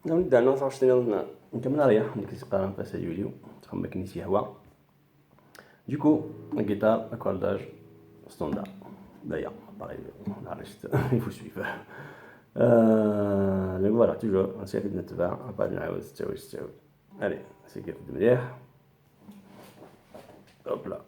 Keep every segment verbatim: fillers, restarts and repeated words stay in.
Nɛawed-d ɛni taɣect-nniḍen? Nkemmel rryaḥ, nekk i s-qqaren Fassa Yulyu, txemmem akken i s-yehwa. Du coup, la guitare, accordage standard. D'ailleurs, pareil, la reste, il faut suivre. Euh, donc voilà, toujours, on s'est fait de notre part, à part une rose, c'est oui, c'est oui. Allez, c'est que de mliḥ. Hop là.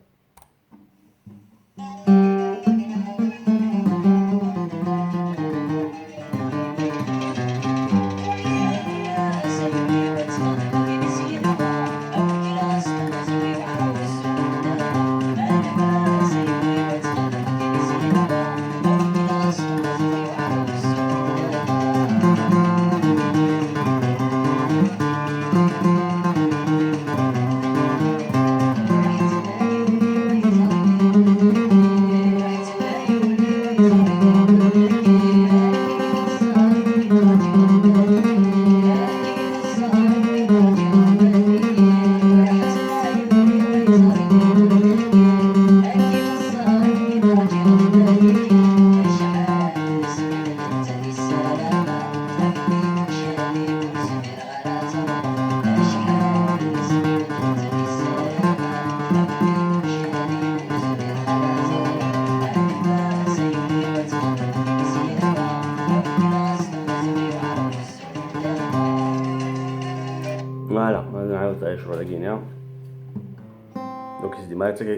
Voilà, ad nɛawed ccɣel-agi-nni. Donc, is di Mari d tagi.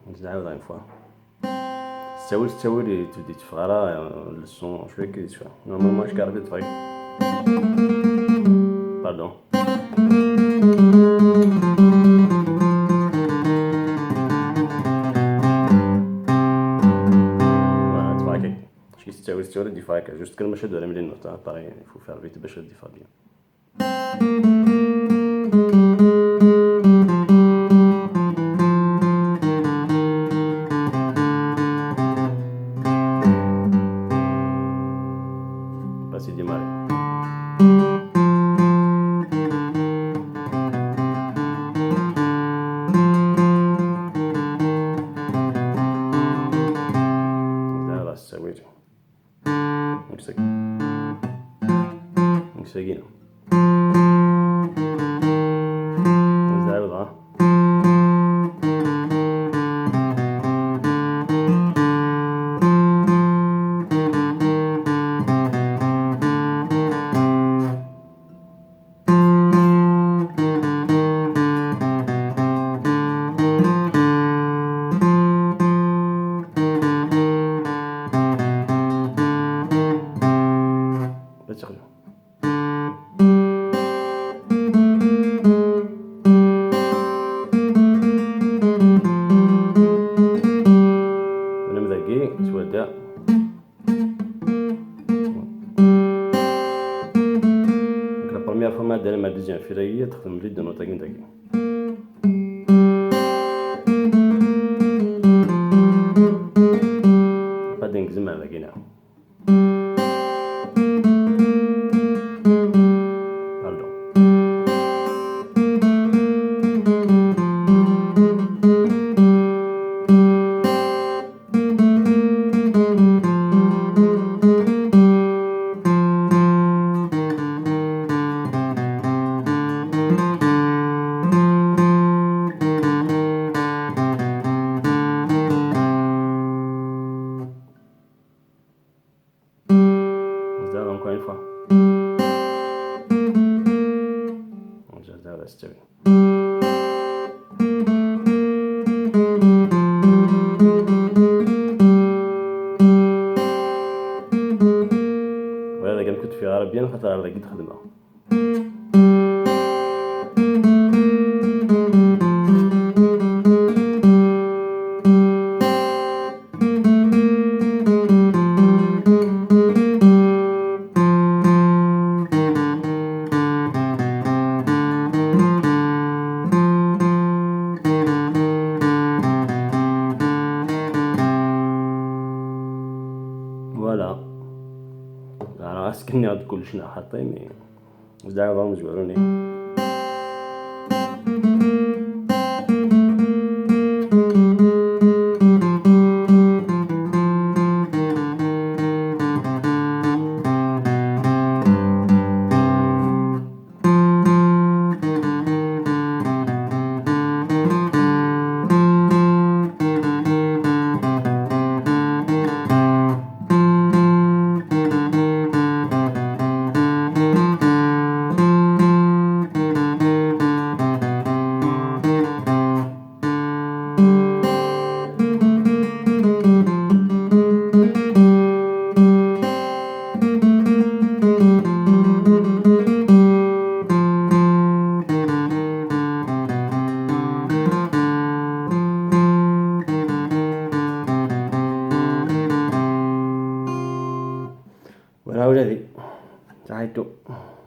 Ad nɛawed une fois. S ttawil, s ttawil, ur d-yetteffeɣ ara, euh, le son, cwiya kan yetteffeɣ. Normalement, je garde le truc. Pardon. Voilà, teffeɣ akka. Mačči s ttawil, s ttawil ad d-yeffeɣ akka. Juste kan bac ad d-turim les notes, hein. Pareil, il faut faire vite bac ad d-yeffeɣ bien. Pas si démarrer. Là, là, ça, oui. Nekk sagi. Nekk sagi. Zɛiwed, ha? Ad texdem. Lemdagi, swadda. Donc, la première fois ma d-, ma deuxième fil-agi, ad texdem les deux notes-agi dagi. Ad d-negzem ar dagi, neɣ? Pardon. Encore une fois. Voilà, dagi ur d-teffiɣ ara bien, xaṭer ar dagi d-xedmeɣ. Voilà. Alors, est-ce qu'il y a de كلش ناحطين؟ زعما مزوروني. Alo.